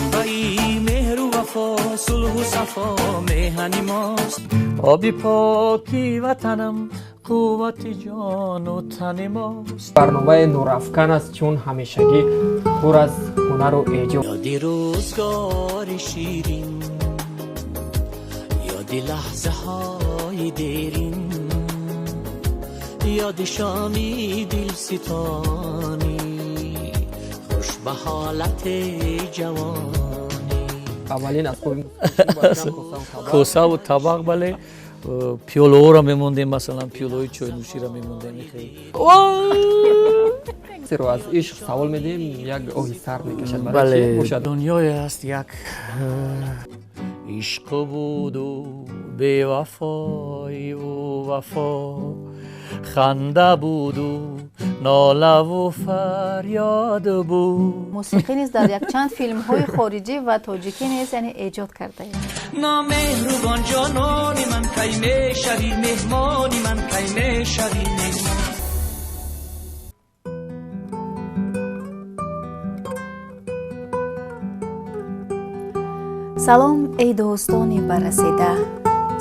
Манбаи меҳру вафо, сулҳу сафо меҳани мост. Оби поки ватанам қуввати ҷону тани мост. Барномаи Нурафкан аст, чун ҳамешагӣ пур аз ҳунару эҷод. Ёди рӯзгори ширин, ёди лаҳзаҳои дерин, ёди шоми дилситонӣ, хуш ба ҳолати ҷавонӣ. Аввалин асбоби косаву табақ, бале, пиёлаҳоро мемондем, масалан, пиёлаҳои чойнӯширо мемондем. Зеро аз ишқ савол медиҳем, як оҳи сард мекашад. Бале, дунёе аст, як ишқу буду бевафоиву вафо, ханда буду нолаву фарёд буд. Мусиқӣ низ дар якчанд филмҳои хориҷӣ ва тоҷикӣ низ, яъне, эҷод кардаед. Номеҳрубон ҷонони ман, кай мешавӣ меҳмони ман, кай мешавӣ меҳмон? Салом, эй дӯстони баррасида,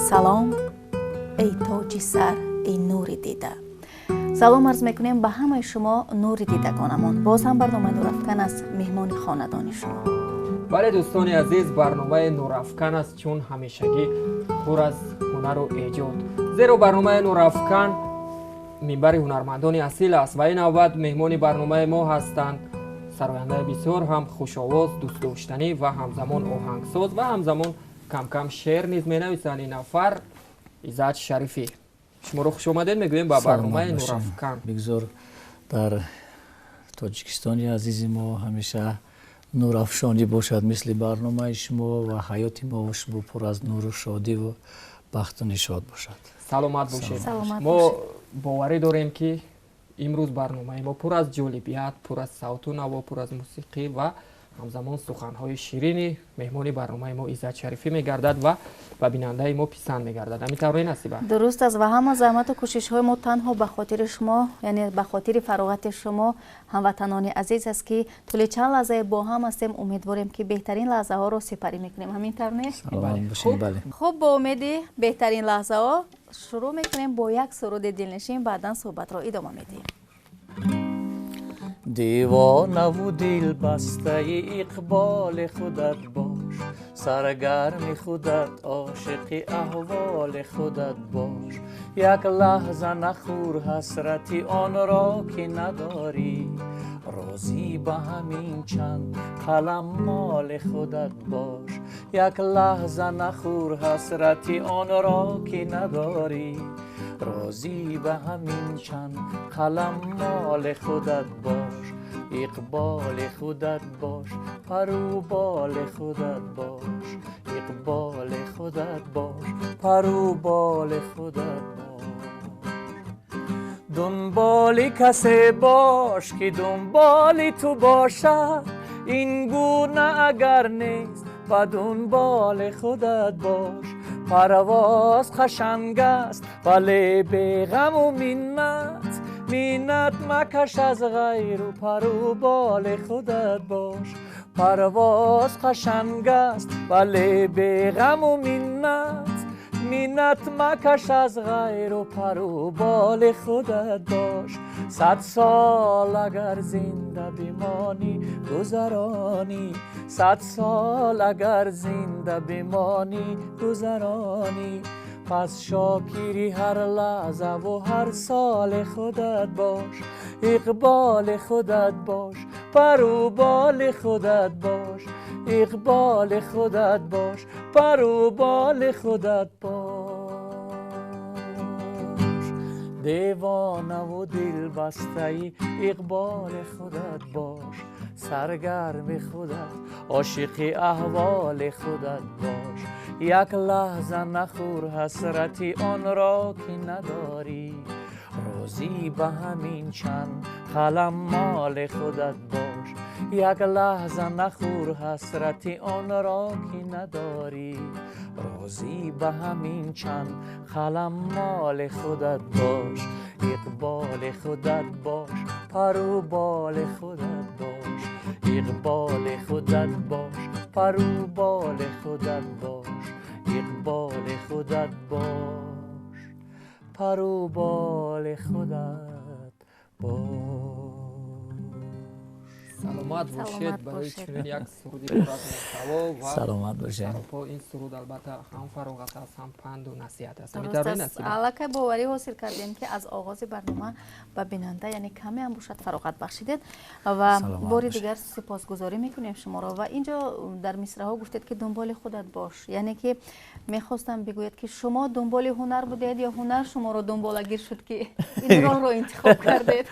салом, эй тоҷи сар, эй нури дида. Салом арз мекунем ба ҳамаи шумо, нури дидагонамон. Боз ҳам барномаи Нурафкан аст, меҳмони хонадони шумо. Бале, дӯстони азиз, барномаи Нурафкан аст, чун ҳамешагӣ пур аз ҳунару эҷод, зеро барномаи Нурафкан минбари ҳунармандони асил аст. Ва ин навбат меҳмони барномаи мо ҳастанд сарояндаи бисёр ҳам хушовоз, дӯстдоштанӣ ва ҳамзамон оҳангсоз ва ҳамзамон камкам шеър низ менависанд. Ин нафар Иззат Шарифӣ. Шуморо хушомадед мегӯем ба барномаи Нурафкан. Бигзор дар Тоҷикистони азизи мо ҳамеша нурафшонӣ бошад, мисли барномаи шумо, ва ҳаёти мо ва шумо пур аз нуру шодиву бахту нишод бошад. Саломат бошед. Мо боварӣ дорем, ки имрӯз барномаи мо пур аз ҷолибият, пур аз савту наво, пур аз мусиқӣ ва ҳамзамон суханҳои ширини меҳмони барномаи мо Иззат Шарифӣ мегардад ва ба бинандаи мо писанд мегардад. Ҳамин тавре, Насиба? Дуруст аст, ва ҳама заҳмату кӯшишҳои мо танҳо ба хотири шумо, яъне ба хотири фароғати шумо, ҳамватанони азиз аст, ки тӯли чанд лаҳзае бо ҳам ҳастем. Умедворем, ки беҳтарин лаҳзаҳоро сипарӣ мекунем. Ҳамин тавр не? Хуб, бо умеди беҳтарин лаҳзаҳо шурӯъ мекунем бо як суруди дилнишин, баъдан суҳбатро идома медиҳем. Девонаву дилбастаи иқболи худат бош, саргарми худат, ошиқи аҳволи худат бош. Як лаҳза нахӯр ҳасрати онро, ки надорӣ. Розӣ ба ҳамин чанд қалам моли худат бош. Як лаҳза нахӯр ҳасрати онро, ки надорӣ. Розӣ ба ҳамин чанд қалам моли худат бош. Иқболи худат бош, пару боли худат бош. Иқболи худат бош, пару боли худат бош. Дунболи касе бош, ки дунболи ту бошад. Ин гуна агар нест, ба дунболи худат бош. Парвоз қашанг аст, вале беғаму миннат. Миннат макаш аз ғайру, пару боли худат бош. Парвоз қашанг аст, вале беғаму миннат. Миннат макаш аз ғайру, пару боли худат бош. 100 сол агар зинда бимонӣ, гузаронӣ. 100 сол агар зинда бимонӣ, гузаронӣ. Пас шокири ҳар лаҳзаву ҳар соли худат бош. Иқболи худат бош, пару боли худат бош. Иқболи худат бош, пару боли худат бош. Девонаву дилбастаи иқболи худат бош, саргарми худат, ошиқи аҳволи худат бош. Як лаҳза нахӯр ҳасрати онро, ки надорӣ. Розӣ ба ҳамин чанд қалам моли худат бош. Як лаҳза нахӯр ҳасрати онро, ки надорӣ. Розӣ ба ҳамин чанд қалам моли худат бош. Иқболи худат бош, пару боли худат бош. Иқболи худат бош, Пару боли худат бош, иқболи худат бош, пару боли худат бош. Саломат бошед барои чунин як суруди пур аз муҳтаво ва Саломат бошед. Саропо ин суруд албатта ҳам фароғат аст, ҳам панду насиҳат аст. Дуруст аст. Аллакай боварӣ ҳосил кардем, ки аз оғози барнома ба бинанда, яъне каме ҳам бошад, фароғат бахшидед ва бори дигар сипосгузорӣ мекунем шуморо. Ва инҷо дар мисраҳо гуфтед, ки дунболи худат бош, яъне ки мехостам бигӯед, ки шумо дунболи ҳунар будед ё ҳунар шуморо дунболагир шуд, ки ин роҳро интихоб кардед?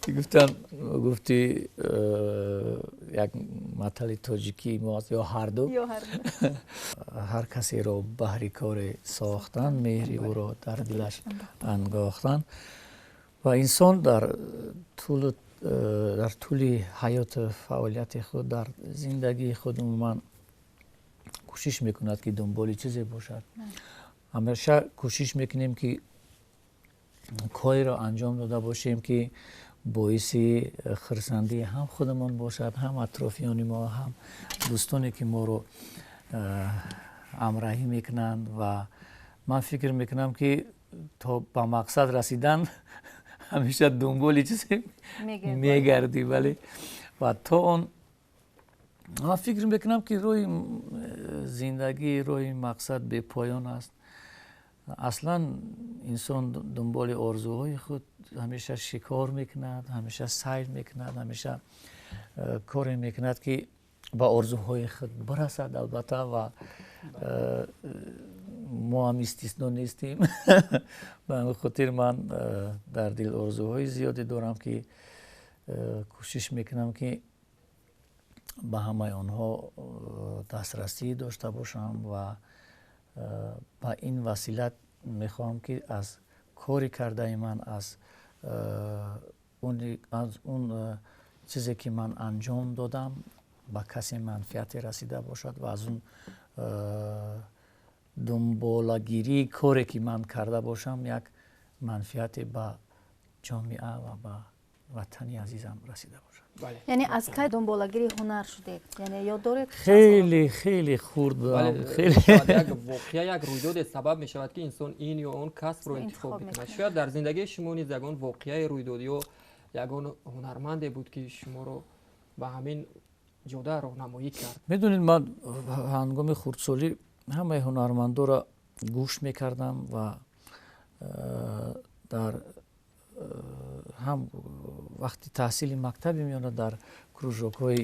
Гуфтам, гуфти як матали тоҷикӣ мо аст: ё ҳарду. Ҳар касеро баҳри коре сохтан, меҳри ӯро дар дилаш ангохтан. Ва инсон дар тӯли ҳаёту фаъолияти худ, дар зиндагии худ умуман кӯшиш мекунад, ки дунболи чизе бошад. Ҳамеша кӯшиш мекунем, ки кореро анҷом дода бошем, ки боиси хурсандӣ ҳам худамон бошад, ҳам атрофиёни мо, ҳам дӯстоне, ки моро ҳамроҳӣ мекунанд. Ва ман фикр мекунам, ки то ба мақсад расидан ҳамеша дунболи чизе мегардӣ. Бале, ва то он ман фикр мекунам, ки роҳи зиндагӣ, роҳи мақсад бепоён аст. Аслан инсон дунболи орзуҳои худ ҳамеша шикор мекунад, ҳамеша сайр мекунад, ҳамеша коре мекунад, ки ба орзуҳои худ бирасад, албатта. Ва мо ҳам истисно нестем. Ба ҳамин хотир ман дар дил орзуҳои зиёде дорам, ки кӯшиш мекунам, ки ба ҳамаи онҳо дастрасӣ дошта бошам. Ва ба ин васила мехоҳам, ки аз кори кардаи ман, аз он чизе, ки ман анҷом додам, ба касе манфиате расида бошад ва аз он дунболагирии коре, ки ман карда бошам, як манфиате ба ҷомеа ва ба ватани азизам расида бошад. Яъне аз кай дунболагири ҳунар шудед? Яъне ёд доред? Хеле хеле хурд будам. Як воқеа, як рӯйдоде сабаб мешавад, ки инсон ин ё он касбро интихоб мекунад. Шояд дар зиндагии шумо низ ягон воқеаи рӯйдод ё ягон ҳунарманде буд, ки шуморо ба ҳамин ҷода роҳнамоӣ кард? Медонед, ман ҳангоми хурдсолӣ ҳамаи ҳунармандоро гӯш мекардам ва дар ҳам вақти таҳсили мактаби миёна дар кружокҳои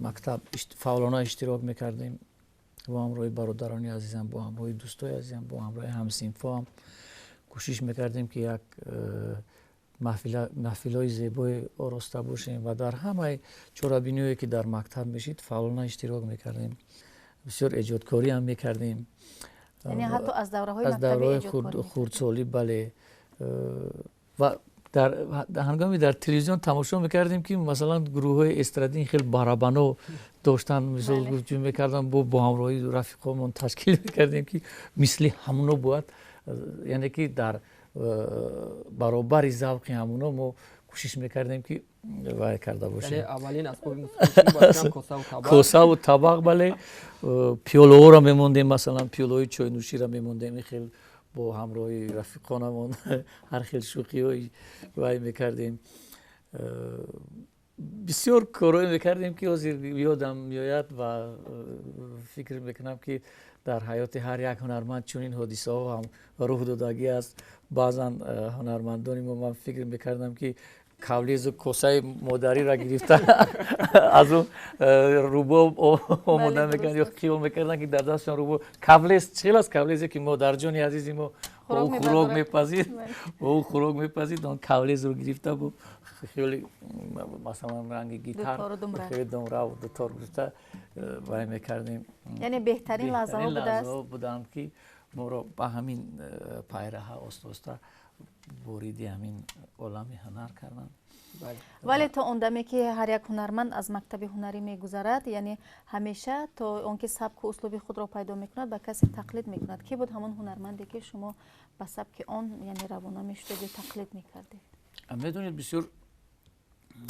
мактаб фаъолона иштирок мекардем бо ҳамроҳи бародарони азизам, бо ҳамроҳи дӯстои азизам, бо ҳамроҳи ҳамсинфоам. Кӯшиш мекардем, ки як маҳфилҳои зебое ороста бошем ва дар ҳамаи чорабиниҳое, ки дар мактаб мешид, фаъолона иштирок мекардем. Бисёр эҷодкорӣ ҳам мекардем. Ҳатто аз давраҳои хурдсолӣ, бале. Ва дар ҳангоми дар телевизион тамошо мекардем, ки масалан гурӯҳҳои эстрадин хеле барабано доштанд, мисол ҷӯ мекардам, бо ҳамроҳи рафиқомон ташкил мекардем, ки мисли ҳамуно бояд, яъне ки дар баробари завқи ҳамуно мо кӯшиш мекардем, ки вай карда бошем. Аввалин асбоби мусиқӣ косаву табақ, бале. Пиёлаҳоро мемондем, масалан пиёлаҳои чойнӯширо мемондем, хел бо ҳамроҳи рафиқонамон ҳар хел шӯхиҳои вай мекардем. Бисёр корҳое мекардем, ки ҳозир ёдам меояд ва фикр мекунам, ки дар ҳаёти ҳар як ҳунарманд чунин ҳодисаҳо ҳам рух додагӣ аст. Баъзан ҳунармандони мо, ман фикр мекардам, ки кавлезу косаи модариро гирифта, аз он рубоб омода мекард ё хиёл мекарданд, ки дар дастшон рубоб, кавлез чӣ аст, кавлезе, ки модарҷони азизи мо бо ӯ хӯрок мепазид, бо ӯ хӯрок мепазид, он кавлезро гирифта, бо хеле масалан ранги гитар, хеле думраву дутор гирифта вай мекардем. Яъне беҳтарин лаҳзаҳо буданд, ки моро ба ҳамин пайраҳа оста оста вориди ҳамин олами ҳунар карданд. Вале то он даме, ки ҳар як ҳунарманд аз мактаби ҳунарӣ мегузарад, яъне ҳамеша то он ки сабку услуби худро пайдо мекунад, ба касе тақлид мекунад. Кӣ буд ҳамон ҳунарманде, ки шумо ба сабки он, яъне равона мешудед ё тақлид мекардед? Медонед, бисёр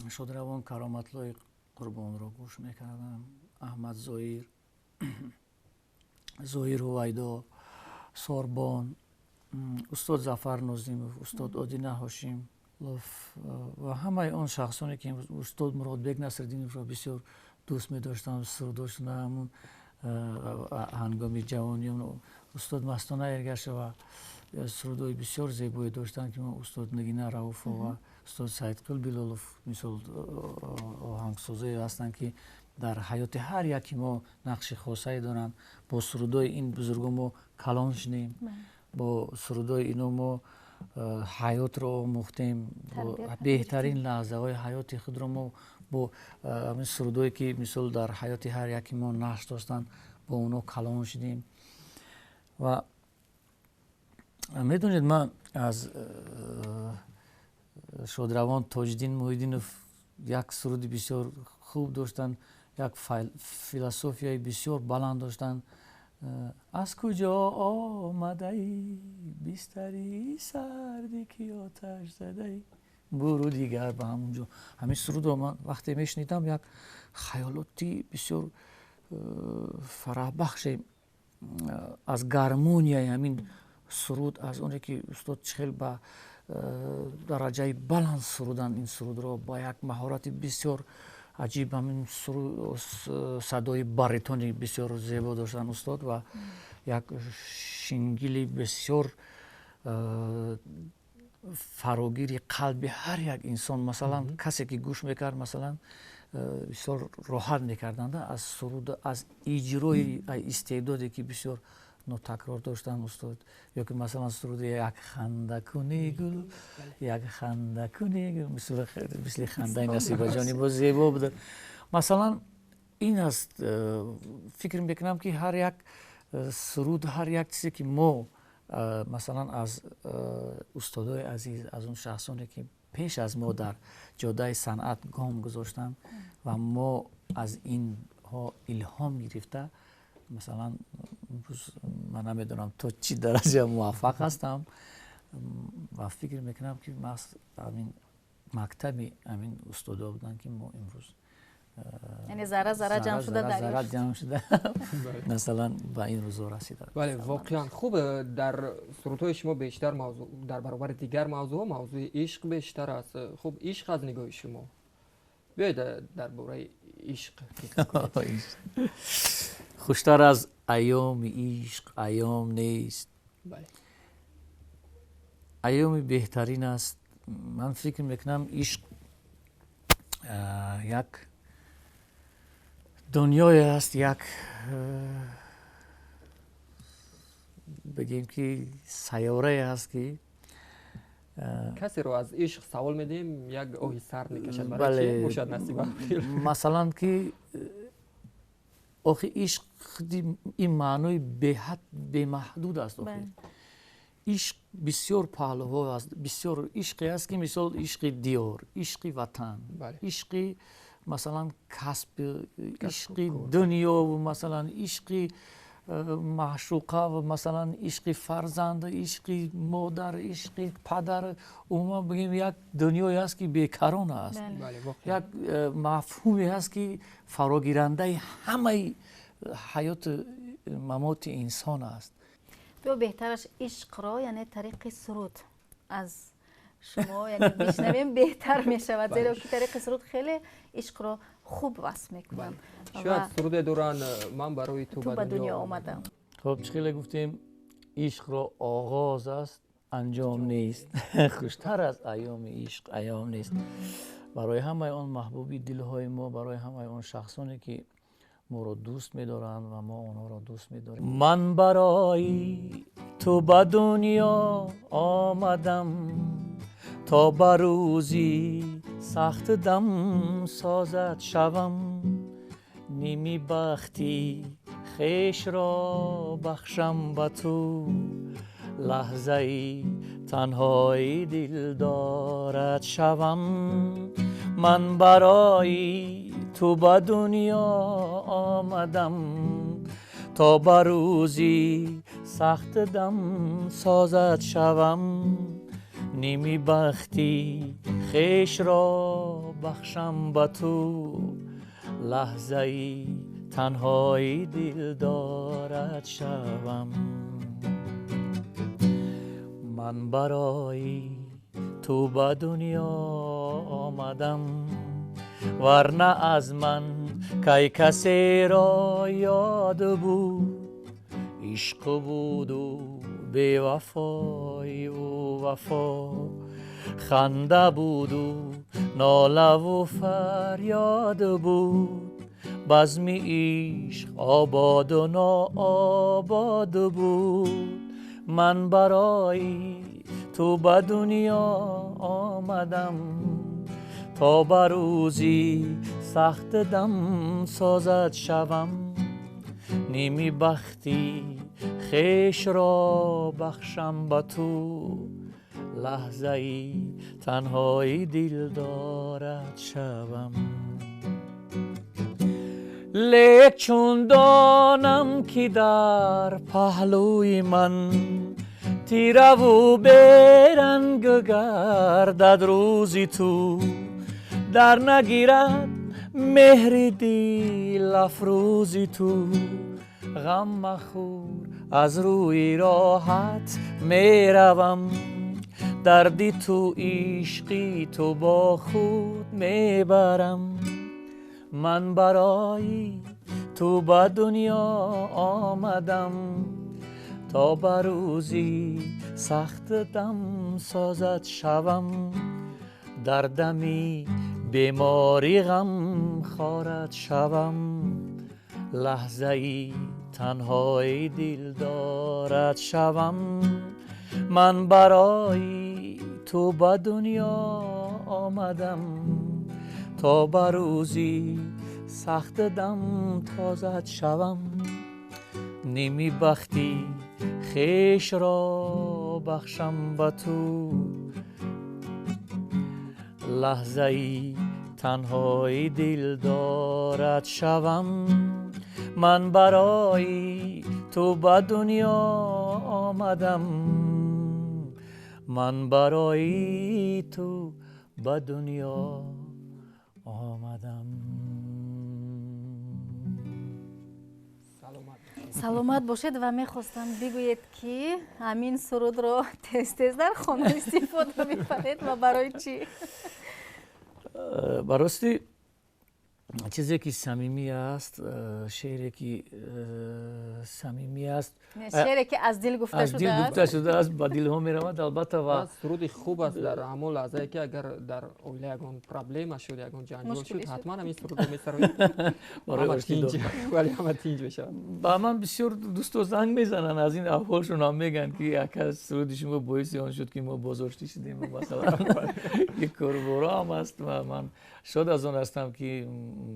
шодравон Кароматлои Қурбонро гӯш мекардам. Аҳмад Зоир, Зоир Ҳувайдо, Сорбон, устод Зафар Нозимов, устод Одина Ҳошим ва ҳамаи он шахсоне ки устод Муродбек Насриддиновро бисёр дӯст медоштам, сурудошона ҳамун ҳангоми ҷавонӣ устод Мастона Эргашева сурудҳои бисёр зебое доштанд, ки устод Нигина Рауфова, устод Саидқул Билолов мисол оҳангсозое ҳастанд, ки дар ҳаёти ҳар яки мо нақши хосае доранд. Бо сурудҳои ин бузургон мо калон шудем, бо сурудҳои ино мо ҳаётро омӯхтем, беҳтарин лаҳзаҳои ҳаёти худро мо бо ҳамин сурудҳое ки мисол дар ҳаёти ҳар яки мо нақш доштанд, бо онҳо калон шудем. Ва медонед, ман аз шодравон Тоҷиддин Муҳиддинов як суруди бисёр хуб доштанд, як философияи бисёр баланд доштанд. Аз куҷо омадаӣ, бистари сарде ки оташ задаӣ, буру дигар ба ҳамон ҷо. Ҳамин сурудро ман вақте мешунидам, як хаёлоти бисёр фараҳбахше аз гармонияи ҳамин суруд, аз оне ки устод чӣ хел ба дараҷаи баланд суруданд ин сурудро, ба як маҳорати бисёр аҷиб, ҳамин садои баритони бисёр зебо доштанд устод ва як шингили бисёр фарогири қалби ҳар як инсон. Масалан, касе ки гӯш мекард, масалан, бисёр роҳат мекарданд аз суруд, аз иҷрои истеъдоде ки бисёр нотакрор доштанд устод. Ё ки масалан суруди як ханда куни гул, як ханда куни гул, мисли хандаи Насибаҷони боз зебо буда. Масалан, ин аст, фикр мекунам ки ҳар як суруд, ҳар як чизе ки мо масалан аз устодои азиз, аз он шахсоне ки пеш аз мо дар ҷодаи санъат гом гузоштанд ва мо аз инҳо илҳом гирифта, масалан имрӯз ман намедонам то чӣ дараҷа муваффақ ҳастам ва фикр мекунам ки маҳз ҳамин мактаби ҳамин устодо буданд, ки мо имрӯз яъне зарра зарра ҷамъ шуда зарра ҷамъ шуда масалан ба ин рӯзо расида. Бале, воқеан хуб. Дар сурудҳои шумо бештар мавзӯъ дар баробари дигар мавзӯъҳо мавзӯи ишқ бештар аст. Хуб, ишқ аз нигоҳи шумо, биёед дар бораи ишқ фикр кунед. Хуштар аз айёми ишқ айём нест. Айёми беҳтарин аст. Ман фикр мекунам, ишқ як дунёе аст, як бигем ки сайёрае аст ки касеро аз ишқ савол медиҳем, як оҳи сард мекашад. Барои чӣ бошад, Насиба? Масалан ки охи ишқ худи ин маънои беҳад бемаҳдуд аст. Охи ишқ бисёр паҳлӯҳо аст, бисёр ишқе аст ки мисол ишқи диёр, ишқи ватан, ишқи масалан касб, ишқи дунё, масалан ишқи маъшуқа, масалан ишқи фарзанд, ишқи модар, ишқи падар. Умуман бигем, як дунёе аст ки бекарон аст, як мафҳуме аст ки фарогирандаи ҳамаи ҳаёту мамоти инсон аст. Биё беҳтараш ишқро, яъне тариқи суруд аз шумо яъне бишнавем, беҳтар мешавад, зеро ки тариқи суруд хеле ишқро хуб васф мекунанд. Шояд суруде доранд «Ман барои ту ба дунё омадам». Хуб, чӣ хеле гуфтем, ишқро оғоз аст, анҷом нест. Хуштар аз айёми ишқ айём нест. Барои ҳамаи он маҳбуби дилҳои мо, барои ҳамаи он шахсоне ки моро дӯст медоранд ва мо онҳоро дӯст медорем. Ман барои ту ба дунё омадам, то ба рӯзи сахт дам созат шавам, ними бахти хешро бахшам ба ту, лаҳзаи танҳои дилдорат шавам. Ман барои ту ба дунё омадам, то ба рӯзи сахт дам созат шавам, ними бахти хешро бахшам ба ту, лаҳзаи танҳои дилдорат шавам. Ман барои ту ба дунё омадам, варна аз ман кай касеро ёд буд. Ишқ буду бевафоиву вафо, ханда буду нолаву фарёд буд. Базми ишқ ободу нообод буд. Ман барои ту ба дунё омадам, то ба рӯзи сахт дам созад шавам. Ними бахти хешро бахшам ба ту, лаҳзаи танҳои дилдорат шавам. Лек чун донам, ки дар паҳлӯи ман тираву беранг гардад рӯзи ту, дар нагирад меҳри дилафрӯзи ту. Ғам махӯр, аз рӯи роҳат меравам, дарди ту, ишқи ту бо худ мебарам. Ман барои ту ба дунё омадам, то ба рӯзи сахт дам созад шавам. Дар дами беморӣ ғам хорат шавам, лаҳзаи танҳои дилдорат шавам. Ман барои ту ба дунё омадам, то ба рӯзи сахт дам тозат шавам. Ними бахти хешро бахшам ба ту, лаҳзаи танҳои дилдорат шавам. Ман барои ту ба дунё омадам, ман барои ту ба дунё омадам. Саломат бошед ва мехостам бигӯед, ки ҳамин сурудро тез-тез дар хона истифода мебаред ва барои чӣ? Ба ростӣ, чизе ки самимӣ аст, шеъре ки самимӣ аст, шеъре ки аз дил гуфта аз дил гуфта шудааст, ба дилҳо меравад, албатта. Ва суруди хуб аст дар ҳамон лаҳзае, ки агар дар оила ягон проблема шуд, ягон ҷанҷол шуд, ҳатман ҳамин сурудро месароед, вале ҳама тинҷ мешавад. Ба ман бисёр дӯсто занг мезананд, аз ин аҳволшон ҳам мегӯянд, ки ака, суруди шумо боиси он шуд, ки мо бозоштӣ шудем. Масалан, як корборо ҳам аст ва ман шод аз он ҳастам, ки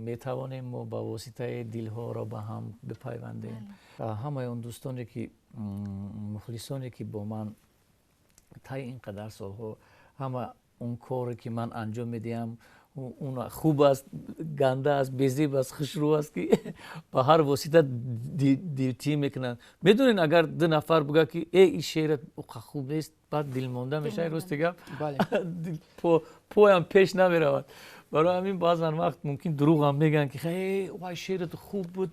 метавонем мо ба воситаи дилҳоро ба ҳам бипайвандем. Ҳамаи он дӯстоне ки, мухлисоне ки бо ман таи ин қадар солҳо, ҳама он коре ки ман анҷом медиҳам, он хуб аст, ганда аст, безеб аст, хушрӯ аст, ки ба ҳар восита дилтӣ мекунанд. Медонед, агар ду нафар бугӯяд, ки э, ин шеърат хуб нест, баъд дилмонда мешавад. Рости гап, поям пеш намеравад. Барои ҳамин баъзан вақт мумкин дурӯғ ҳам мегӯянд, ки вай, шеърат хуб буд,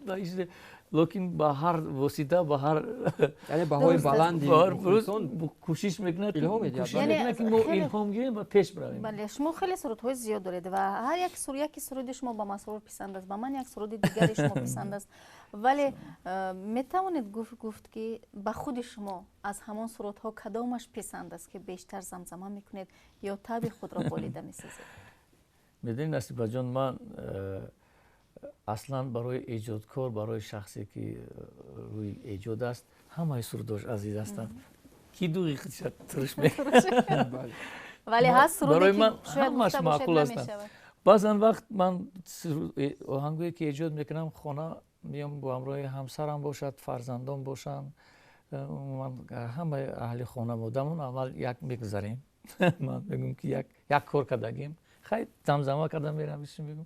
лекин ба ҳар восита, ба ҳар яъне баҳои баланди кӯшиш мекунад, илҳом медиҳад, ки мо илҳом гирем ва пеш биравем. Бале, шумо хеле сурудҳои зиёд доред ва ҳар як яке суруди шумо ба Масрур писанд аст, ба ман як суруди дигари шумо писанд аст, вале метавонед гуфт, ки ба худи шумо аз ҳамон сурудҳо кадомаш писанд аст, ки бештар замзама мекунед ё таби худро болида месозед? Медонед, Насибаҷон, ман аслан барои эҷодкор, барои шахсе ки рӯи эҷод аст, ҳамаи сурудош азиз ҳастанд, ки дуғи худша туруш. Вале ҳаст суруде, ки шояд гуфта бошед, намешавад? Баъзан вақт ман оҳангое ки эҷод мекунам, хона меом, бо ҳамроҳи ҳамсарам бошад, фарзандон бошанд, ман ҳамаи аҳли хонаводамон аввал як мегузарем. Ман мегӯям, ки як кор кардагим, хай, замзама карда мерам, мегӯм,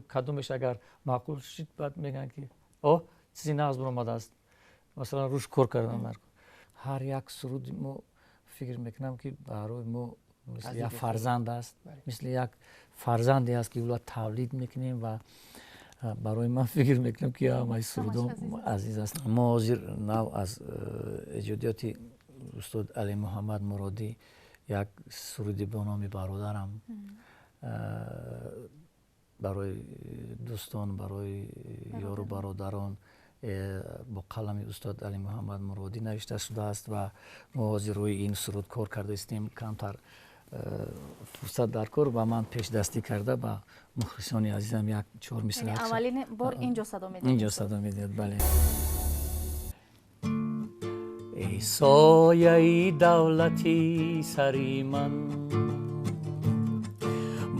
кадомеш агар маъқул шид, баъд мегӯянд, ки о, чизи нағз баромадааст, масалан, рӯш кор кардан. Ҳар як суруди мо, фикр мекунам, ки барои мо мисли як фарзанд аст, мисли як фарзанде аст, ки ӯро тавлид мекунем ва Барои ман фикр мекунам, ки ҳамаи сурудҳо азиз аст. Мо ҳозир нав аз эҷодиёти устод Алимуҳаммад Муродӣ як суруди бо номи «Бародарам» барои дӯстон, барои ёру бародарон бо қалами устод Алимуҳаммад Муродӣ навишта шудааст ва мо ҳозир рӯи ин суруд кор кардаистем. Камтар фурсат дар кор ва ман пешдастӣ карда ба мухлисони азизам як чор мисра. Аввалин бор инҷо садо медиҳад. Инҷо садо медиҳад, бале. Эй сояи давлати сари ман,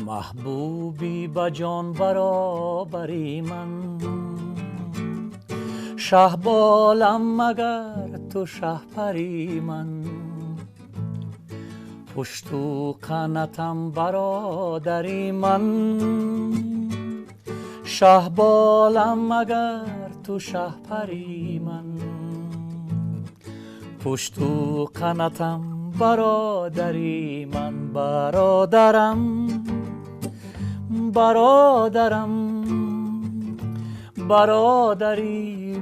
маҳбуби ба ҷон баробари ман, шаҳболам магар ту шаҳпари ман, пушту қанатам бародари ман, шаҳболам магар ту шаҳпари ман, пушту қанатам бародари ман, бародарам, бародарам, бародарӣ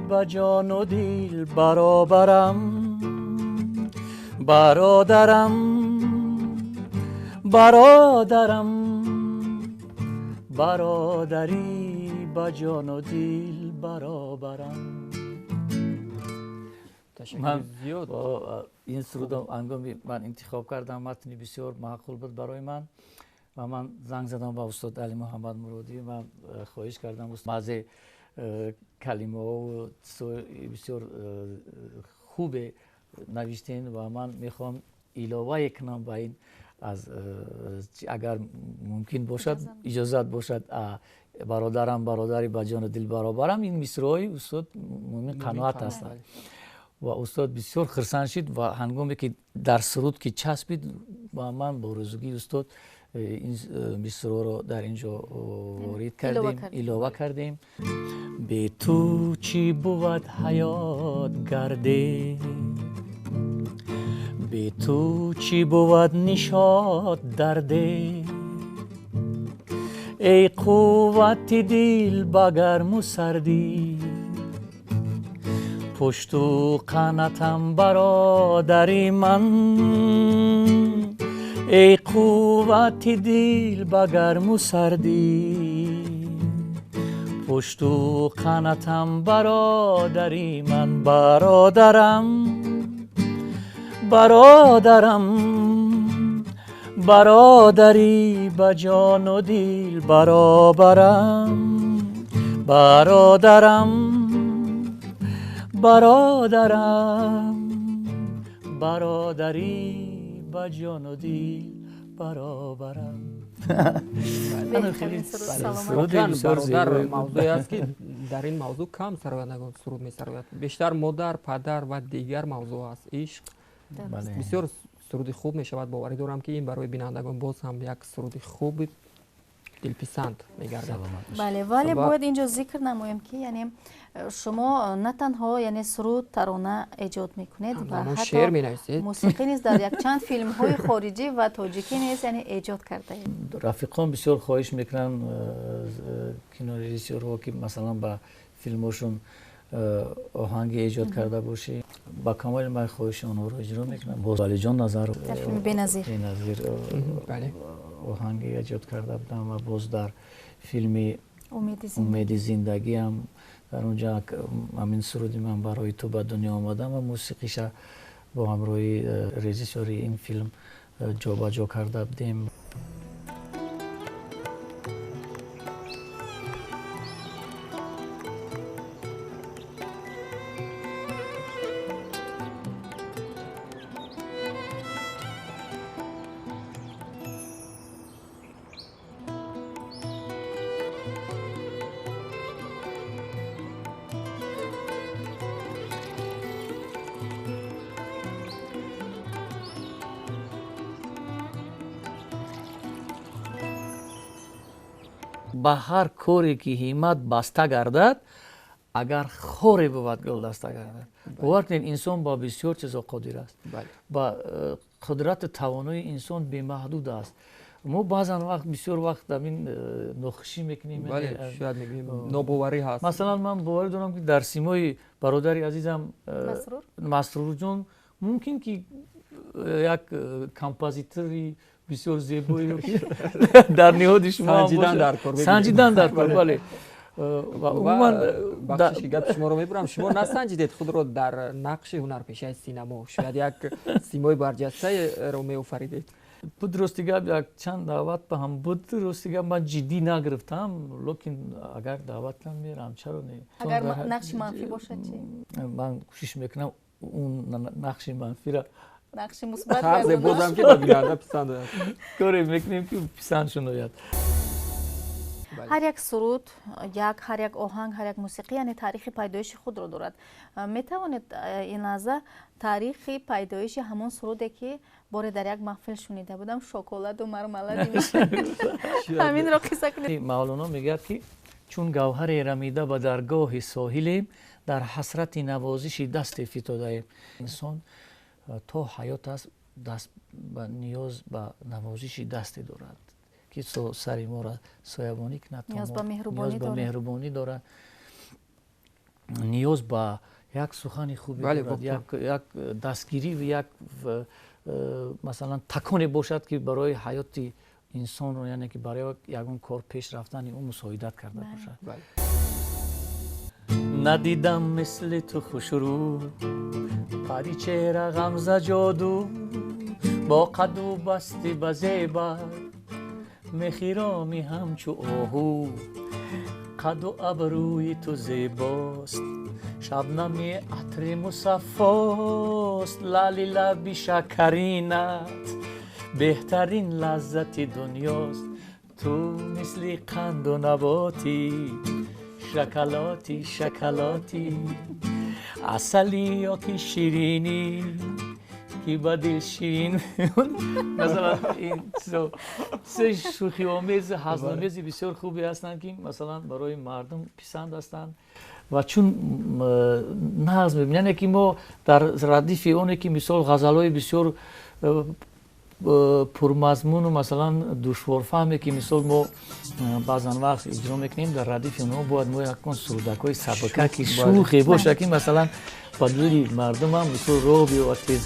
ба ҷону дил баробарам, бародарам, бародарам, бародарӣ ба ҷону дил баробарам. Ташаккур зиёд. Ин сурудро ҳангоми ман интихоб кардам, матни бисёр маъқул буд барои ман ва ман занг задам ба устод Алимуҳаммад Муродӣ ва хоҳиш кардам баъзе калимаҳо бисёр хубе навиштем ва ман мехоҳам иловае кунам ба ин, аз агар мумкин бошад, иҷозат бошад, бародарам, бародари ба ҷону дил баробарам, ин мисраҳои устод Мӯмин Қаноат ҳастанд. Ва устод бисёр хурсанд шуд ва ҳангоме ки дар суруд ки часпид, ба ман бо розигии устод ин мисраро дар инҷо ворид кардем, илова кардем. Бе ту чӣ бувад ҳаёт гарде, бе ту чӣ бувад нишот дарде, эй қуввати дил ба гарму сардӣ, пушту қанатам бародари ман, эй қуввати дил ба гарму сардӣ, пушту қанатам бародари ман, бародарам, бародарам, бародарӣ ба ҷону дил баробарам, бародарам, бародарам, бародарӣ ба ҷону дил баробарам. Бародар мавзӯе аст, ки дар ин мавзӯъ кам сарояндагон суруд месарояд. Бештар модар, падар ва дигар мавзӯъ аст, ишқ. Бисёр суруди хуб мешавад. Боварӣ дорам, ки ин барои бинандагон боз ҳам як суруди хуби дилписанд мегардад. Бале, вале бояд инҷо зикр намоем, ки яъне шумо на танҳо яъне суруд, тарона эҷод мекунед ва ҳатто менависед, мусиқӣ низ дар якчанд филмҳои хориҷӣ ва тоҷикӣ низ яъне эҷод кардаед. Рафиқон бисёр хоҳиш мекунанд, кинорежиссёрҳо, ки масалан ба филмҳошон оҳанги эҷод карда бошӣ. Ба камоли ман хоҳиши онҳоро иҷро мекунам. Боз Валиҷон Назар дар филми «Беназир» «Беназир» оҳанги эҷод карда будам ва боз дар филми «Умеди зиндагиам» дар онҷо ҳамин суруди ман «Барои ту ба дунё омадам» ва мусиқиша бо ҳамроҳи режиссёри ин филм ҷобаҷо карда будем. Ба ҳар коре ки ҳиммат баста гардад, агар хоре бувад гулдаста гардад. Бовар кунед, инсон ба бисёр чизо қодир аст. Ба қудрату тавонои инсон бемаҳдуд аст. Мо баъзан вақт, бисёр вақт ҳамин нохушӣ мекунем. Шояд мегӯем, нобоварӣ ҳаст. Масалан, ман боварӣ дорам, ки дар симои бародари азизам Масрурҷон мумкин ки як композитори бисёр зебоеро ки дар ниҳоди шумо санҷидан дар кор. Санҷидан дар кор, бале. Ва умуман, бахшиши, гапи шуморо мебурам, шумо насанҷидед худро дар нақши ҳунарпешаи синамо? Шояд як симои барҷастаеро меофаридед. Буд, рости гап, як чанд даъват ба ҳам буд. Рости гап, ман ҷиддӣ нагирифтам, лекин агар даъват кунам, мерам, чаро не? Агар нақши манфӣ бошад чӣ? Ман кӯшиш мекунам он нақши манфиро нақши мусбат. Тарзе бозам, ки ба бинанда писанд ояд. Коре мекунем, ки писандшон ояд. Ҳар як суруд, як ҳар як оҳанг, ҳар як мусиқӣ, яъне таърихи пайдоиши худро дорад. Метавонед ин лаҳза таърихи пайдоиши ҳамон суруде, ки боре дар як маҳфил шунида будам, «Шоколаду мармалади», ҳаминро қисса кунед? Мавлоно мегӯяд, ки чун гавҳаре рамида ба даргоҳи соҳилем, дар ҳасрати навозиши дасте фитодаем. Инсон то ҳаёт аст, даст ба ниёз ба навозиши дасте дорад, ки сари моро соябонӣ кунад. Ниёз ба меҳрубонӣ дорад, ниёз ба як сухани хубе дорад, як дастгирӣ, як масалан таконе бошад, ки барои ҳаёти инсонро, яъне ки барои ягон кор пеш рафтани ӯ мусоидат карда бошад. Надидам мисли ту хушрӯ, паричеҳра, ғамза ҷоду, бо қаду басти ба зеба мехироми ҳамчу оҳу. Қаду абрӯи ту зебост, шабнами атри мусаффост, лаъли лаби шакаринат беҳтарин лаззати дунёст. Ту мисли қанду наботӣ, шоколатӣ, шоколатӣ, асалӣ ё ки ширинӣ, ки ба дил ширин. Масалан, ин се шӯхиомез, ҳазломези бисёр хубе ҳастанд, ки масалан барои мардум писанд ҳастанд ва чун нағз мебинанд. Яъне ки мо дар радифи оне ки мисол ғазалҳои бисёр пурмазмуну масалан душворфаҳме, ки мисол мо баъзан вақт иҷро мекунем, дар радифи онҳо бояд мо якон сурудакҳои сабака, ки шӯхе бошад, ки масалан ба дили мардумам мисол роҳ биёвад, тез.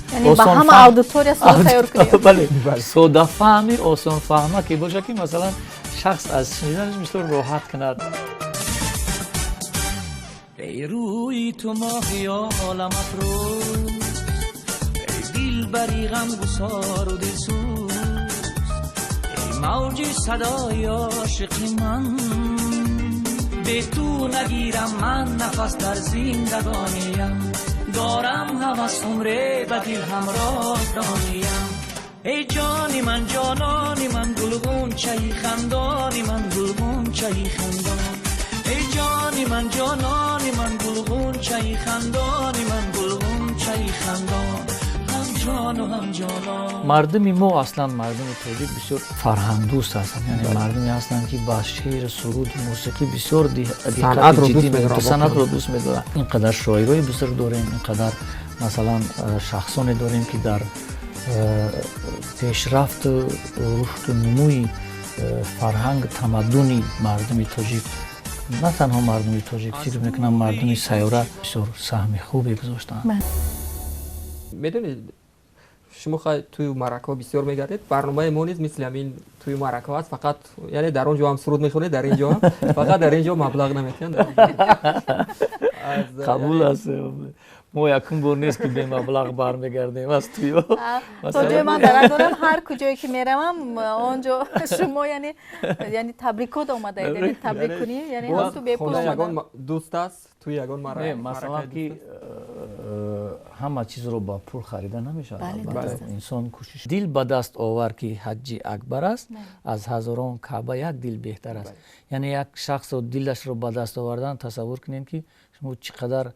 Ҳама аудитория суруд тайёр кунем. Бале, содафаҳми, осонфаҳма ки бошад, ки масалан шахс аз шуниданаш мисол роҳат кунад. Эй рӯи ту моҳи олам афрӯз, эй дилбари ғамгусору дилсӯз, эй мавҷи садои ошиқи ман, бе ту нагирам ман нафас дар зиндагониям, дорам ҳавас умре ба дил ҳамроз дониям. Эй ҷони ман, ҷонони ман, гулғунчаи хандони ман, гулғунчаи хандон. Эй ҷони ман, ҷонони ман, гулғунчаи хандони ман, гулғунчаи хандон, ҳам ҷону ҳам ҷонон. Мардуми мо, аслан мардуми тоҷик бисёр фарҳангдӯст ҳастанд, яъне мардуме ҳастанд, ки ба шеър, суруд, мусиқӣ бисёр диққати ҷиддӣ, санъатро дӯст медоранд. Ин қадар шоирои бузург дорем, ин қадар масалан шахсоне дорем, ки дар пешрафту рушду нумӯи фарҳанг, тамаддуни мардуми тоҷик, на танҳо мардуми тоҷик, фикр мекунам, мардуми сайёра бисёр саҳми хубе гузоштаанд. Медонед, шумо хай тӯю маъракаҳо бисёр мегардед, барномаи мо низ мисли ҳамин тӯю маъракаҳо аст, фақат яъне дар он ҷо ҳам суруд мехонед, дар ин ҷо ҳам, фақат дар ин ҷо маблағ наметиҳанд. Қабул аст, мо якум бор нест, ки бемаблағ бармегардем аз тӯё. То ҷое ман дарак дорам, ҳар куҷое ки меравам, он ҷо шумо яъне табрикот омадаед, яъне табрик кунӣ, яъне ҳасту бепул. Ягон дӯст аст тӯи ягон? Не, масалан, ки ҳама чизро ба пул харида намешавад. Инсон кӯшиш, дил ба даст овар, ки ҳаҷҷи акбар аст, аз ҳазорон Каъба як дил беҳтар аст. Яъне як шахсро, дилашро ба даст овардан, тасаввур кунем, ки шумо чӣ қадар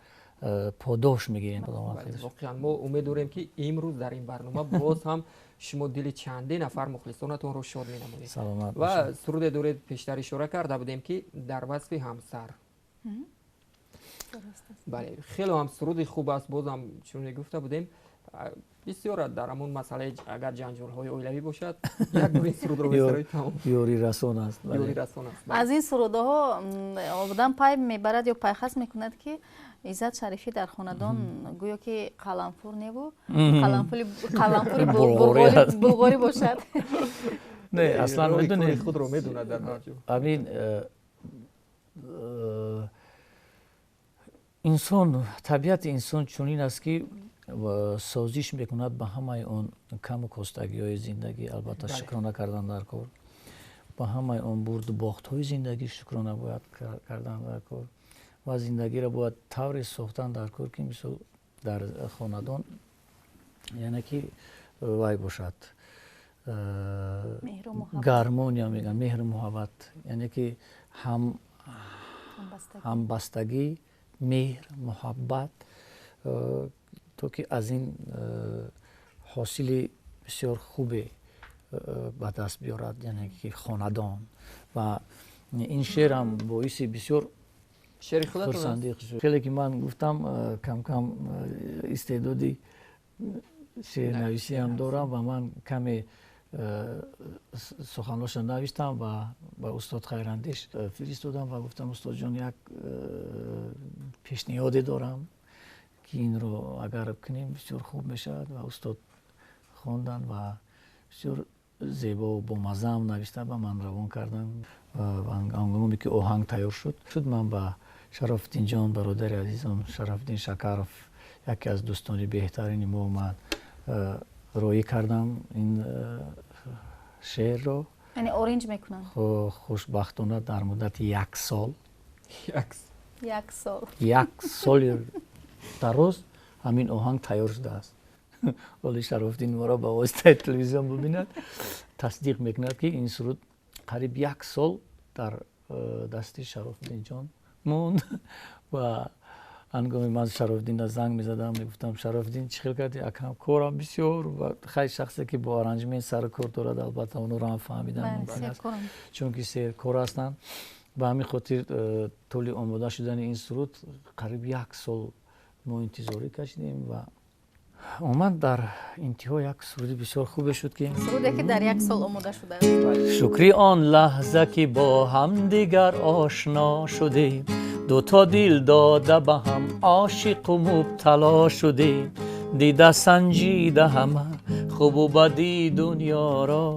подош мегиред. Воқеан, мо умед дорем, ки имрӯз дар ин барнома боз ҳам шумо дили чанде нафар мухлисонатонро шод менамоед. Саломат. Ва суруде доред, пештар ишора карда будем, ки дар васфи ҳамсар. Бале, хеле ҳам суруди хуб аст. Бозам чуне гуфта будем, Бисёр дар ҳамон масъалаи агар ҷанҷолҳои оилавӣ бошад, як бор ин сурудро месарои, тамом. Ёрирасон аст. Ёрирасон аст. Аз ин сурудҳо одам пай мебарад ё пайхас мекунад, ки Иззат Шарифӣ дар хонадон гӯё ки қаламфур неву қаламфури булғорӣ бошад. Не, аслан медонед, худро медонад дар ҳар ҷо. Амин инсон, табиати инсон чунин аст, ки созиш мекунад ба ҳамаи он каму костагиҳои зиндагӣ. Албатта, шукрона кардан дар кор, ба ҳамаи он бурду бохтҳои зиндагӣ шукрона бояд кардан дар кор ва зиндагиро бояд тавре сохтан дар кор, ки мисол дар хонадон яъне ки вай бошад, гармония мегӯянд, меҳру муҳаббат, яъне ки ҳамбастагӣ, меҳр, муҳаббат, то ки аз ин ҳосили бисёр хубе ба даст биёрад, яъне ки хонадон. Ва ин шеърам боиси бисёр шеъри худатон. Хеле ки ман гуфтам, кам-кам истеъдоди шеърнависиам дорам ва ман каме суханҳоша навиштам ва ба устод Хайрандеш фиристодам ва гуфтам: «Устодҷон, як пешниҳоде дорам, ки инро агар кунем, бисёр хуб мешавад». Ва устод хонданд ва бисёр зебо, бомаззаам навишта ба ман равон карданд. Ва ҳангоме ки оҳанг тайёр шуд, ман ба Шарофиддинҷон, бародари азизам Шарофиддин Шакаров, яке аз дӯстони беҳтарини мо, ман роӣ кардам ин шеърро. Яъне оринҷ мекунанд. Хушбахтона, дар муддати як сол. Як сол. Як соли дароз ҳамин оҳанг тайёр шудааст. Вале Шарофиддин моро ба воситаи телевизион бибинад, тасдиқ мекунад, ки ин суруд қариб як сол дар дасти Шарофиддинҷон монд. Ва ҳангоме ман Шарофиддинро занг мезадам, мегуфтам: «Шарофиддин, чӣ хел кардӣ, акам? Корам бисёр». Ва хай, шахсе ки бо аранжмент сару кор дорад, албатта, онро ҳам фаҳмидан мумкин аст, чунки серкор ҳастанд. Ба ҳамин хотир тӯли омода шудани ин суруд қариб як сол мо интизорӣ кашидем ва омад, дар интиҳо як суруди бисёр хубе шуд, ки суруде ки дар як сол омода шудааст. Шукри он лаҳза, ки бо ҳамдигар ошно шудем, дуто дил дода ба ҳам, ошиқу мубтало шудем. Дида санҷида ҳама хубу бади дунёро,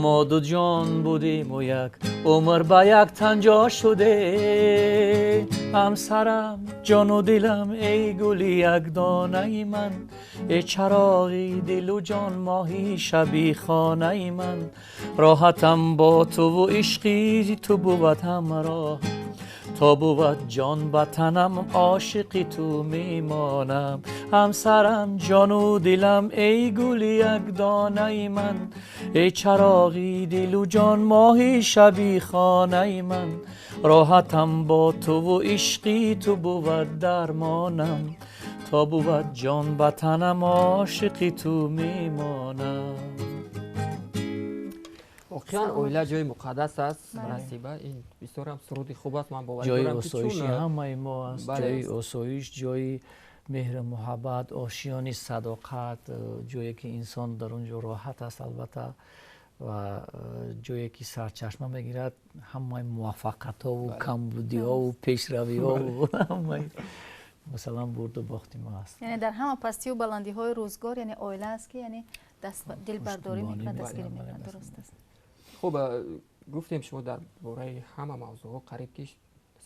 мо ду ҷон будему як умр ба як тан ҷо шудем. Ҳамсарам, ҷону дилам, эй гули якдонаи ман, эй чароғи дилу ҷон, моҳи шаби хонаи ман. Роҳатам бо туву ишқи ту бувад ҳамроҳ, то бувад ҷон ба танам, ошиқи ту мемонам. Ҳамсарам, ҷону дилам, эй гули якдонаи ман, эй чароғи дилу ҷон, моҳи шаби хонаи ман. Роҳатам бо туву ишқи ту бувад дармонам, то бувад ҷон ба танам, ошиқи ту мемонам. Воқеан, оила ҷои муқаддас аст. Насиба, ин бисёрам суруди хуб аст, ман боварӣ ҷои дорам, ки осоиши чун ҳамаи мо аст. Ҷои осоиш, ҷои меҳру муҳаббат, ошиёни садоқат, ҷое ки инсон дар он ҷо роҳат аст, албатта, ва ҷое ки сарчашма мегирад ҳамаи муваффақиятҳову камбудиҳову пешравиҳову ҳамаи, масалан, бурду бохти мо аст. Яъне дар ҳама пастию баландиҳои рӯзгор, яъне оила аст, ки яъне дилбардорӣ мекунад, дастгирӣ мекунад, дуруст аст. Хуб, гуфтем, шумо дар бораи ҳама мавзӯъҳо қариб ки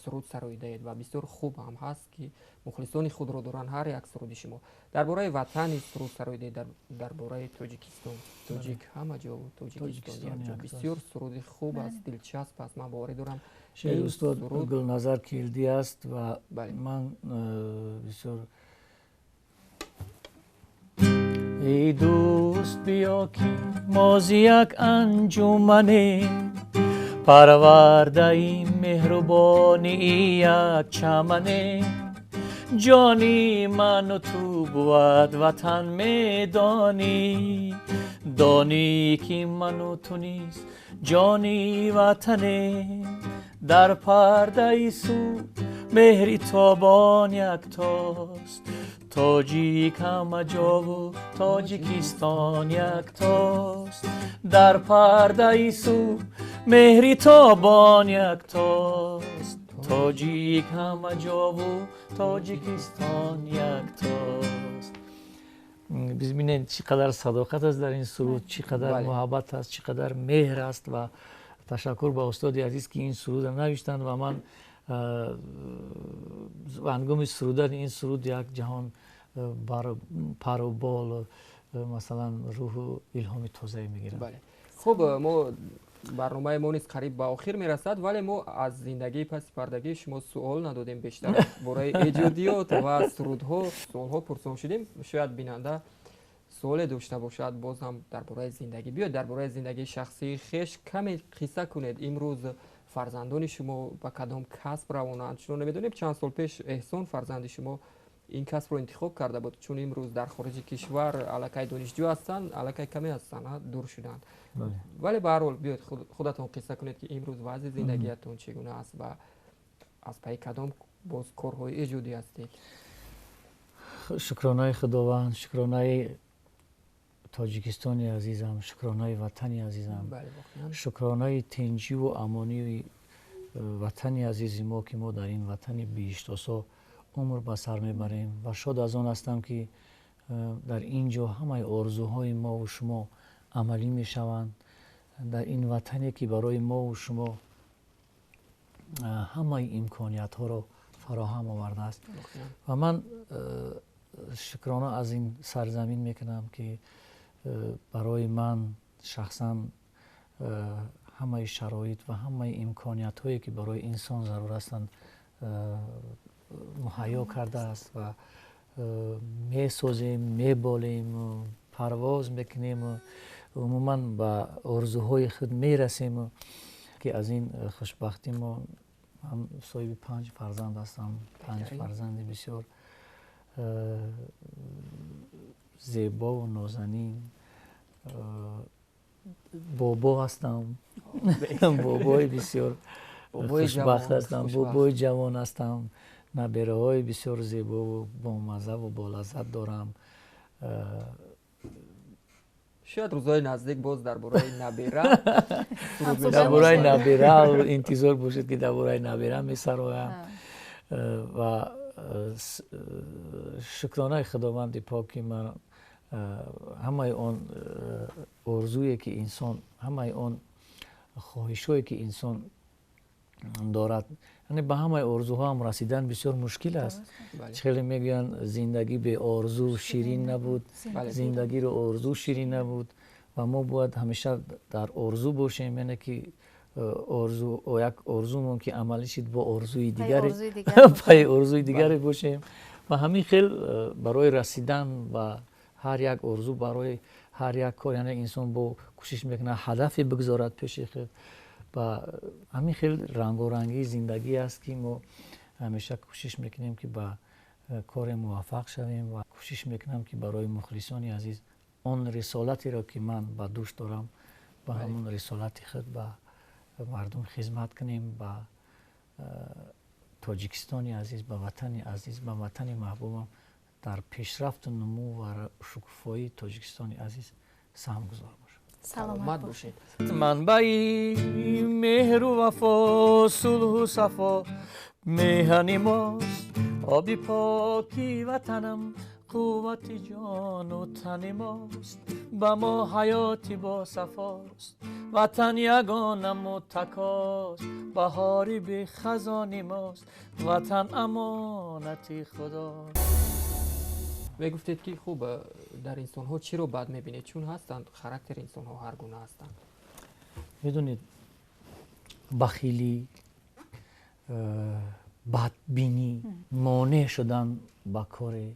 суруд сароидаед ва бисёр хуб ҳам ҳаст, ки мухлисони худро доранд ҳар як суруди шумо. Дар бораи ватан низ суруд сароидаед, дар бораи Тоҷикистон, тоҷик ҳама ҷо, Тоҷикистон якҷо. Бисёр суруди хуб аст, дилчасп аст, ман боварӣ дорам. Шеъри устод Гулназар Келдӣ аст ва ман бисёр. Эй дӯст, биё, ки мо зи як анҷуманем, парвардаи меҳрубонии як чаманем. Ҷони ману ту бувад ватан, медонӣ, донӣ, ки ману ту низ ҷони ватанем. Дар пардаи суг меҳри тобон яктост. Тоҷик ҳама ҷову Тоҷикистон яктост. Дар пардаи субҳ меҳри тобон яктост. Тоҷик ҳама ҷову Тоҷикистон яктост. Бибинед, чӣ қадар садоқат аст дар ин суруд, чӣ қадар муҳаббат аст, чӣ қадар меҳр аст. Ва ташаккур ба устоди азиз, ки ин сурудро навиштанд ва ман ҳангоми сурудани ин суруд як ҷаҳон пару бол, масалан, рӯҳу илҳоми тозае мегирам. Хуб, мо барномаи мо низ қариб ба охир мерасад, вале мо аз зиндагии паси пардагии шумо суол надодем. Бештар бораи эҷодиёт ва сурудҳо суолҳо пурсон шудем. Шояд бинанда суоле дошта бошад боз ҳам дар бораи зиндагӣ. Биёед, дар бораи зиндагии шахсии хеш каме қисса кунед. Имрӯз фарзандони шумо ба кадом касб равонанд? Чунон намедонем, чанд сол пеш Эҳсон, фарзанди шумо, ин касбро интихоб карда буд, чун имрӯз дар хориҷи кишвар аллакай донишҷӯ ҳастанд, аллакай каме ҳастанд, дур шуданд, вале ба ҳар ҳол биёед, худатон қисса кунед, ки имрӯз вазъи зиндагиятон чӣ гуна аст ва аз пайи кадом боз корҳои эҷодӣ ҳастед. Шукронаи Худованд, шукронаи Тоҷикистони азизам, шукронаи ватани азизам, шукронаи тинҷиву амонии ватани азизи мо, ки мо дар ин ватани биҳиштосо умр ба сар мебарем. Ва шод аз он ҳастам, ки дар ин ҷо ҳамаи орзуҳои мову шумо амалӣ мешаванд, дар ин ватане, ки барои мову шумо ҳамаи имкониятҳоро фароҳам овардааст. Ва ман шукрона аз ин сарзамин мекунам, ки барои ман шахсан ҳамаи шароит ва ҳамаи имкониятҳое, ки барои инсон зарур ҳастанд, муҳайё кардааст. Ва месозем, меболем, парвоз мекунем, умуман ба орзуҳои худ мерасем, ки аз ин хушбахтӣ мо ҳам соҳиби панҷ фарзанд ҳастам, панҷ фарзанди бисёр зебову нозанин. Бобо ҳастам, бобои бисёр хушбахт ҳастам, бобои ҷавон ҳастам, набераҳои бисёр зебову бомаззаву болаззат дорам. Шояд рӯзҳои наздик боз дар бораи набера. Дар бораи набера интизор бошед, ки дар бораи набера месароям. Ва шукронаи Худованди пок, ки ман ҳамаи он орзуе, ки инсон, ҳамаи он хоҳишҳое, ки инсон дорад, яъне ба ҳамаи орзуҳоам расидан бисёр мушкил аст. Чӣ хеле мегӯянд, зиндагӣ беорзу ширин набуд, зиндагиро орзу ширин набуд. Ва мо бояд ҳамеша дар орзу бошем, яъне ки орзу, як орзумон ки амалӣ шид, бо орзуи дигаре, пайи орзуи дигаре бошем. Ва ҳамин хел барои расидан ба ҳар як орзу, барои ҳар як кор, яъне инсон бо кӯшиш мекунад, ҳадафе бигзорад пеши худ. Ва ҳамин хел рангорангии зиндагӣ аст, ки мо ҳамеша кӯшиш мекунем, ки ба коре муваффақ шавем. Ва кӯшиш мекунам, ки барои мухлисони азиз он рисолатеро, ки ман ба дӯш дорам, ба ҳамон рисолати худ ба мардум хизмат кунем, ба Тоҷикистони азиз, ба ватани азиз, ба ватани маҳбубам, дар пешрафту нумӯ ва шукуфоии Тоҷикистони азиз саҳмгузор бошам. Саломат бошед. Манбаи меҳру вафо, сулҳу сафо, меҳани мост оби поки ватанам, қуввати ҷону тани мост, ба мо ҳаёти босафост. Ватан ягона муттакост, баҳори бехазони мост, ватан амонати худост. Мегуфтед, ки хуб, дар инсонҳо чиро бад мебинед, чун ҳастанд, характери инсонҳо ҳар гуна ҳастанд. Медонед, бахилӣ, бадбинӣ, монеъ шудан ба коре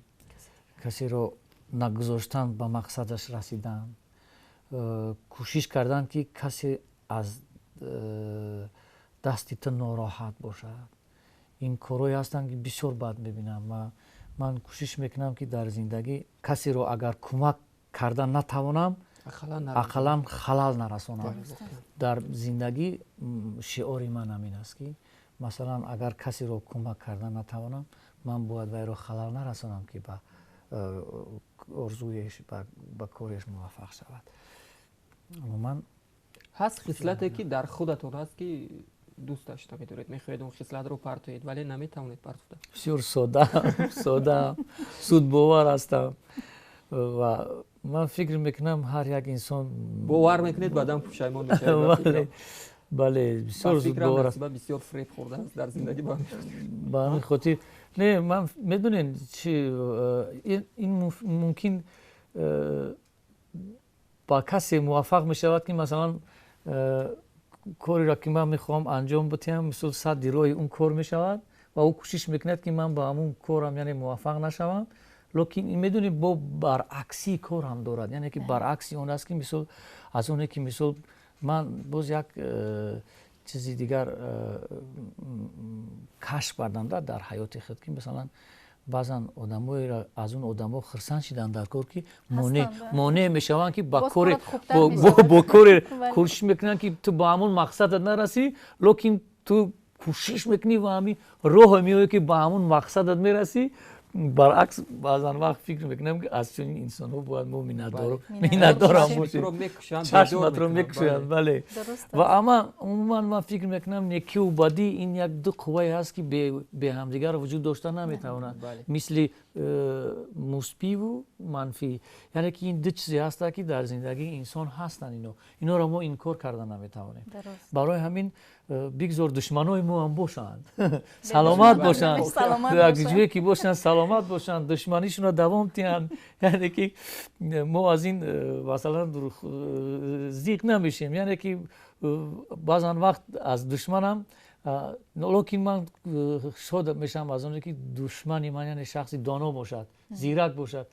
касеро, нагузоштан ба мақсадаш расидан, кӯшиш кардан, ки касе аз дасти ту нороҳат бошад, ин корҳое ҳастанд, ки бисёр бад мебинам. Ман кӯшиш мекунам, ки дар зиндагӣ касеро агар кӯмак кардан натавонам, ақаллан халал нарасонам. Дар зиндагӣ шиори ман ҳамин аст, ки Масалан, агар касеро кӯмак карда натавонам, ман бояд вайро халал нарасонам, ки ба орзуяш, ба кореш муваффақ шавад. Умуман ҳаст хислате, ки дар худатон ҳаст, ки дӯсташ намедоред, мехоҳед он хислатро партоед, вале наметавонед партофта? Бисёр сода, зудбовар ҳастам ва ман фикр мекунам, ҳар як инсон бовар мекунед, баъдан пушаймон мешавед. Бале, бисёр зудбовар аст. Бисёр фиреб хӯрдааст дар зиндагӣ. Ба ҳамин хотир не, ман медонед чи, ин мумкин ба касе муваффақ мешавад, ки масалан кореро, ки ман мехоҳам анҷом бидиҳам, мисол садди роҳи он кор мешавад ва ӯ кӯшиш мекунад, ки ман ба ҳамун корам, яъне муваффақ нашавам. Лекин медонед, бо баръаксии кор ҳам дорад, яъне ки баръакси он аст, ки мисол аз оне ки мисол ман боз як чизи дигар кашф кардам дар ҳаёти худ, ки масалан баъзан одамоеро аз он одамо хурсанд шидан дар кор, ки монеъ мешаванд, ки ба коре бо коре кӯшиш мекунанд, ки ту ба ҳамон мақсадат нарасӣ, лекин ту кӯшиш мекунӣ ва ҳамин роҳе меоӣ, ки ба ҳамон мақсадат мерасӣ. Баръакс, баъзан вақт фикр мекунам, ки аз чунин инсонҳо бояд мо миннатдорам бошем, чашматро мекушоянд. Бале, ва ама умуман ман фикр мекунам, некиву бадӣ ин як ду қуввае ҳаст, ки бе ҳамдигар вуҷуд дошта наметавонанд, мисли мусбиву манфӣ. Яъне ки ин ду чизе ҳастанд, ки дар зиндагии инсон ҳастанд. Иноро мо инкор карда наметавонем. Барои ҳамин бигзор душманои мо ҳам бошанд, саломат бошанд, як ҷое ки бошанд, саломат бошанд, душманишонро давом диҳанд. Яъне ки мо аз ин масалан зиқ намешем. Яъне ки баъзан вақт аз душманам, лекин ман шод мешавам аз оне, ки душмани ман, яъне шахси доно бошад, зирак бошад,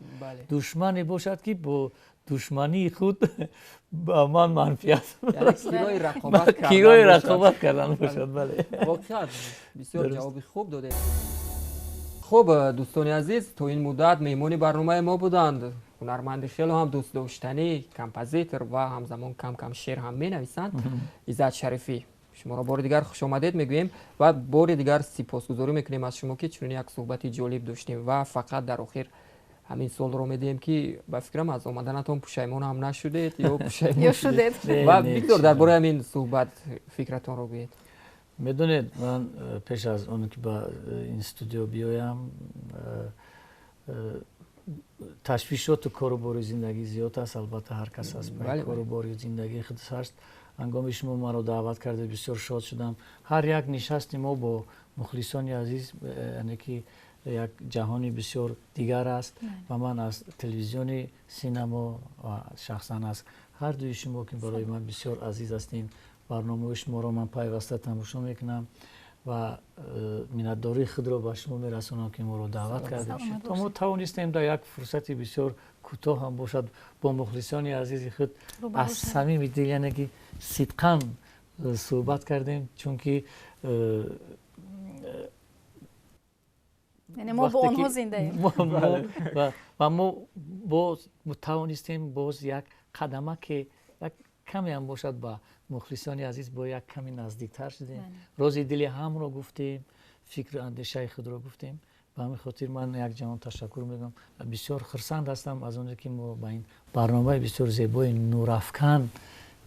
душмане бошад, ки бо душмании худ ба ман манфиат, кирои рақобат кардан бошад. Бале. Воқеан бисёр ҷавоби хуб додед. Хуб, дӯстони азиз, то ин муддат меҳмони барномаи мо буданд ҳунарманди хело ҳам дӯстдоштанӣ, композитор ва ҳамзамон кам кам шеър ҳам менависанд, Иззат Шарифӣ. Шуморо бори дигар хушомадед мегӯем ва бори дигар сипосгузорӣ мекунем аз шумо, ки чунин як суҳбати ҷолиб доштем. Ва фақат дар охир ҳамин суолро медиҳем, ки ба фикрам, аз омаданатон пушаймон ҳам нашудед ё пушаймон шудед? Ва бигзор дар бораи ҳамин суҳбат фикратонро гӯед. Медонед, ман пеш аз он ки ба ин студио биёям, ташвишоту кору бори зиндагӣ зиёд аст, албатта, ҳар кас аз кору бори зиндагии худ ҳаст. Ҳангоми шумо маро даъват кардед, бисёр шод шудам. Ҳар як нишасти мо бо мухлисони азиз, яъне ки як ҷаҳони бисёр дигар аст. Ва ман аз телевизиони Синамо ва шахсан аз ҳар дуи шумо, ки барои ман бисёр азиз ҳастем, барномаи шуморо ман пайваста тамошо мекунам ва миннатдории худро ба шумо мерасонам, ки моро даъват кардед, то мо тавонистем дар як фурсати бисёр кӯтоҳ ҳам бошад бо мухлисони азизи худ аз самими дил, яъне ки сидқан суҳбат кардем, чунки яъне мо бо онҳо зиндаем. Ва мо боз тавонистем боз як қадамаке, як каме ҳам бошад, ба мухлисони азиз бо як каме наздиктар шудем, рози дили ҳамро гуфтем, фикру андешаи худро гуфтем. Ба ҳамин хотир ман як ҷаҳон ташаккур мегӯям. Бисёр хурсанд ҳастам аз оне, ки мо ба ин барномаи бисёр зебои Нурафкан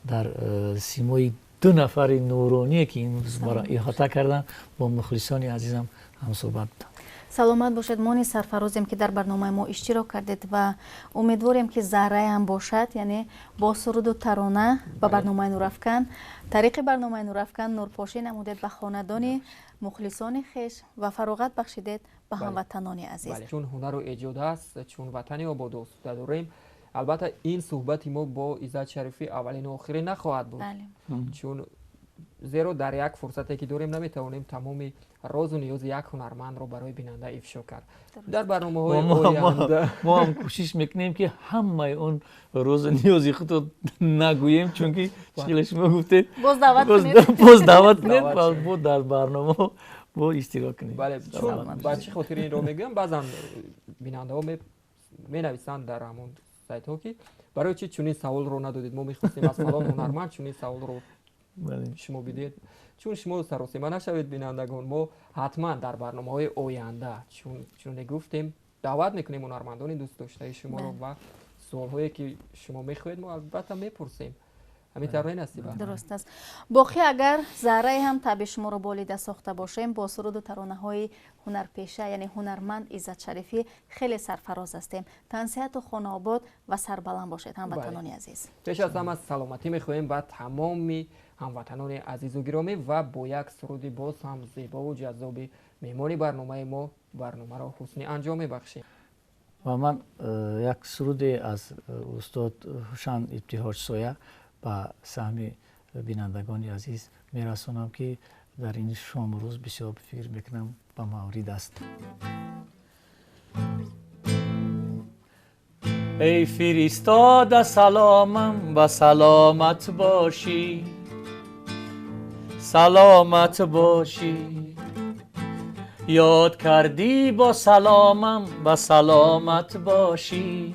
дар симои ду нафари нуроние, ки имрӯз маро иҳота карданд, бо мухлисони азизам ҳамсӯҳбат будам. Саломат бошед. Мо низ сарфарозем, ки дар барномаи мо иштирок кардед, ва умедворем, ки зарраам бошад, яъне бо суруду тарона ба барномаи Нурафкан, тариқи барномаи Нурафкан нурпошӣ намудед ба хонадони мухлисони хеш ва фароғат бахшидед ба ҳамватанони азиз. Чун ҳунару эҷод аст, чун ватани ободу осуда дорем, албатта, ин суҳбати мо бо Иззат Шарифӣ аввалину охирин нахоҳад буд, чун зеро дар як фурсате, ки дорем, наметавонем тамоми розу ниёзи як ҳунармандро барои бинанда ифшо кард. Дар барномаҳои оянда мо ҳам кӯшиш мекунем, ки ҳамаи он розу ниёзи худро нагӯем, чунки чиле шумо гуфтед, боз даъват кунед, боз даъват кунед ва бо дар барнома бо иштирок кунед. Бале, чун ба чӣ хотир инро мегӯям? Баъзан бинандаҳо менависанд дар ҳамон сайтҳо, ки барои чӣ чунин саволро надодед, мо мехостем аз фалон ҳунарманд чунин саволро Шумо бидед, чун шумо саросима нашавед, бинандагон, мо ҳатман дар барномаҳои оянда, чуне гуфтем, даъват мекунем ҳунармандони дӯстдоштаи шуморо ва суолҳое ки шумо мехоҳед, мо албатта мепурсем. Ҳамин тавр не, Насиба? Дуруст аст. Боқӣ агар заррае ҳам табъи шуморо болида сохта бошем, бо суруду таронаҳои ҳунарпеша, яъне ҳунарманд Иззат Шарифӣ, хеле сарфароз ҳастем. Тансиҳату хонаобод ва сарбаланд бошед, ҳамватанони азиз. Пеш аз ҳама саломатӣ мехоҳем ба тамоми ҳамватанони азизу гиромӣ ва бо як суруди боз ҳам зебову ҷаззоби меҳмони барномаи мо барномаро ҳусни анҷом мебахшем. Ва ман як суруде аз устод Ҳушанг Ибтиҳоҷсоя ба саҳми бинандагони азиз мерасонам, ки дар ин шому рӯз бисёр фикр мекунам ба маврид аст. Эй фиристода саломам, ба саломат бошӣ, саломат бошӣ. Ёд кардӣ бо саломам, ба саломат бошӣ,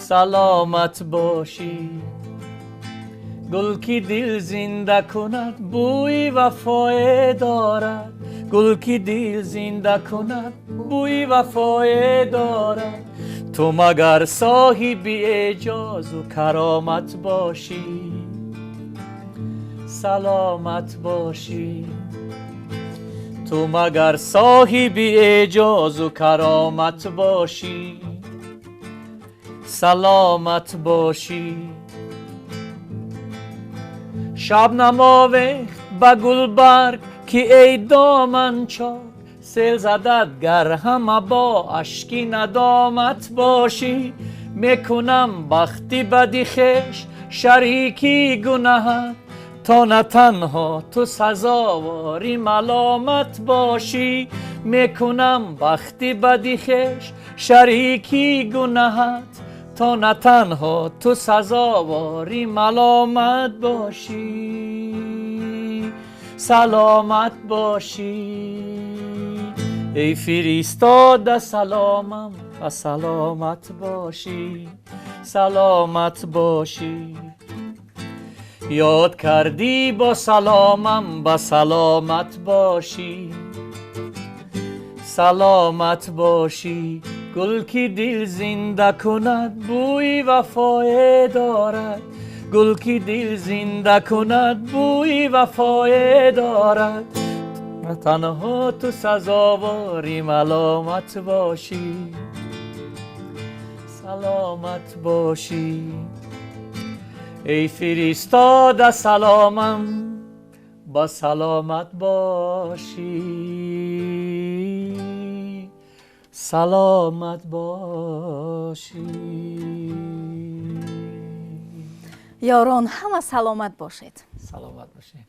саломат бошӣ. Гул ки дил зинда кунад, бӯи вафое дорад. Гул ки дил зинда кунад, бӯи вафое дорад. Ту магар соҳиби эъҷозу каромат бошӣ, саломат бошӣ. Ту магар соҳиби эъҷозу каромат бошӣ, саломат бошӣ. Шабнам овехт ба гулбарг, ки эй доман чок, сел задад гар ҳама бо ашки надомат бошӣ. Мекунам бахти бади хеш шарики гунаҳат, то на танҳо ту сазовори маломат бошӣ. Мекунам бахти бади хеш шарики гунаҳат, то на танҳо ту сазовори маломат бошӣ, саломат бошӣ. Эй фиристода саломам, ба саломат бошӣ, саломат бошӣ. Ёд кардӣ бо саломам, ба саломат бошӣ, саломат бошӣ. Гул ки дил зинда кунад, бӯи вафое дорад. Гул ки дил зинда кунад, бӯи вафое дорад. На танҳо ту сазовори маломат бошӣ, саломат бошӣ. Эй фиристода саломам, ба саломат бошӣ, саломат бошӣ. Ёрон, ҳама саломат бошед. Саломат бошед.